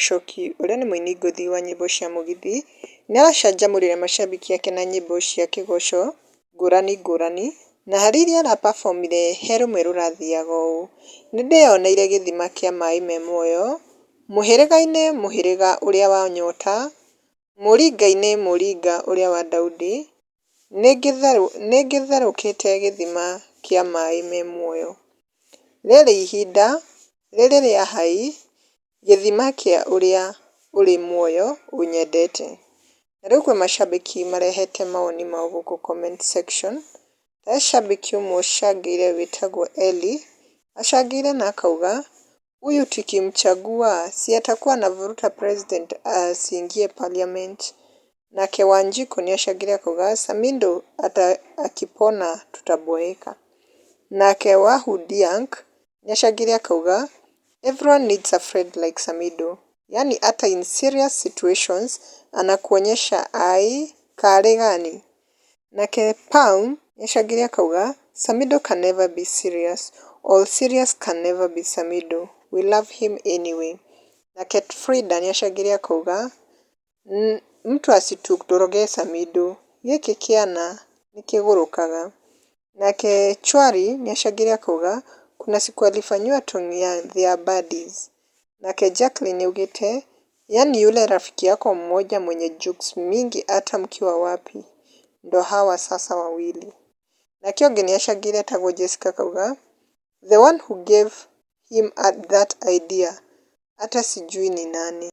Muchoki ũrĩa nĩ mũini ngũthi wa nyĩmbo cia mũgithi, nĩ aracanjamũrire macambĩki ake na nyĩmbo cia kĩgoco ngũrani ngũrani, na harĩ iria arapabomire he rũmwe rũrathiaga ũũ: Nĩndĩyoneire gĩthima kĩa maĩ me muoyo, mũhĩrĩga-inĩ mũhĩrĩga ũrĩa wa nyota, mũringa-inĩ mũringa ũrĩa wa Daudi, nĩngĩtherũkĩte gĩthima kĩa maĩ me muoyo. Rĩrĩ ihinda, rĩrĩ rĩa hai, gĩthima kĩa ũrĩa ũrĩ muoyo ũnyendete. Na rĩu kwĩ macambĩki marehete mawoni mao gũkũ comment section. He cambĩki ũmwe ũcangĩire wĩtagwo Elly, acangĩire na akauga, huyu tukimchagua si atakuwa anavuruta president asiingie parliament. Nake Wanjiku nĩacangĩire akauga Samido ata akipona tutaboeka. Nake Wahudiank nĩacangĩire akauga everyone needs a friend like Samido, yaani hata in serious situations anakuonyesha ai kare gani. Nake Palm nĩacangĩire akauga Samido can never be serious or serious can never be Samido, we love him anyway. Nake Frida nĩacangĩire akauga mtu asitudorogee Samido, gĩkĩ kĩana nĩkĩgũrũkaga. Nake Chwari nĩacangĩire akauga kuna siku alifanyiwa tong'ia their buddies. Nake Jacqueline augĩte yaani yule rafiki yako mmoja mwenye jokes mingi hata mkiwa wapi, ndo hawa sasa wawili. Nake ũngĩ nĩacangĩire etagwo Jessica akauga the one who gave him that idea hata sijui ni nani.